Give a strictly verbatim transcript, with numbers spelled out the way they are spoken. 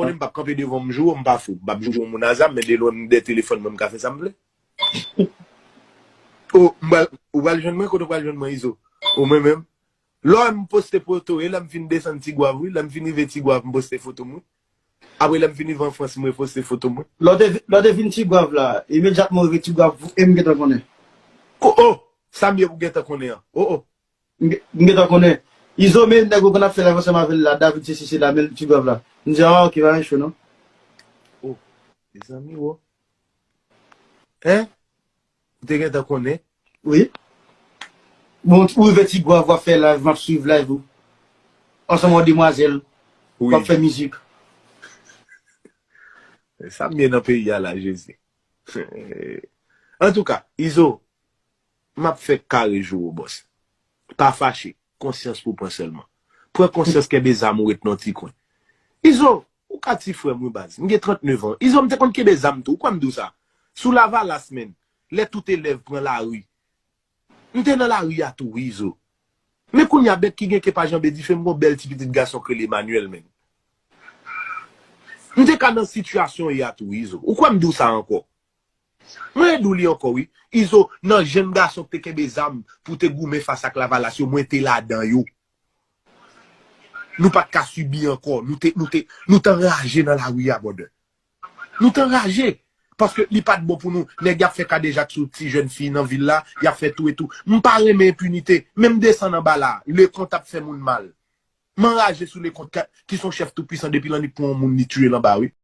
konnen m p ap kanpe devan w, m joure w, m pa fou. M p ap joure yon moun a zam, men de lwen m dèyè telefòn mwen, m ka fè sa m vle. O, m pral, ou pral jwenn mwen, kote w pral jwenn mwen, Izo? O, mwen menm. Lè w wè m poste foto, e lè m fin desann Tigwav, wi, lè m fin rive Tigwav, m poste foto m, wi. Apre lè m fin rive an Frans, m reposte foto m, wi. Lè w te, lè w te vin Tigwav la, imedyatman w rive Tigwav, e m gentan konnen. Ko, o, sa m ye pou gentan konnen an. O, o. M gen- m gentan konnen. Izo, men nèg ou konn ap fè live ansanm avè l la, David sesi sela, men Tigwav la. M di, ah, ok, pa gen cho, non. O, mezanmi, wo. Hein? Ou te gentan konnen? Wi. Bon, ou rive Tigwav, w ap fè live, m ap swiv live ou. Ansanm ak demwazèl, w ap fè mizik. Sa m ye nan peyi a la, Jezi. Antouka, Izo, m ap fè kare jou ou, bòs. Pa fache, konsyans pou pran sèlman. Pran konsyans, kenbe zam ou, ret nan ti kwen. Izo, ou ka ti frè m, wi, baz. M gen trannnev an. Izo, m te konn kenbe zam tou, ou kwè m di w sa? Sou Lavalas, menn. Lè tout elèv pran lari. M te nan lari a tou, wi, Izo. Men kounye a, bèt ki gen ke pa janbe dife, m gon bèl ti pitit gason k rele Emmanuel, menn. M te ka nan sitiyasyon w ye a tou, wi, Izo. Ou kwè m di w sa ankò? Mwen di w li ankò, wi. Izo, nan jenn gason k te kenbe zam pou te goumen fas ak Lavalas yo, mwen te ladan yo. Nou pa t ka sibi ankò. Nou te, nou te, nou t anraje nan lari a, brother. Nou t anraje. Paske li pa t bon pou nou. Nèg y ap fè kadejak sou ti jèn fi nan vil la, y ap fè tou e tou. M pa renmen enpinite. Men m desann anba la. Lekont ap fè moun mal. M anraje sou Lekont ka- ki se yon chèf toupwisan depi lannik pou yon moun li tiye l anba, wi.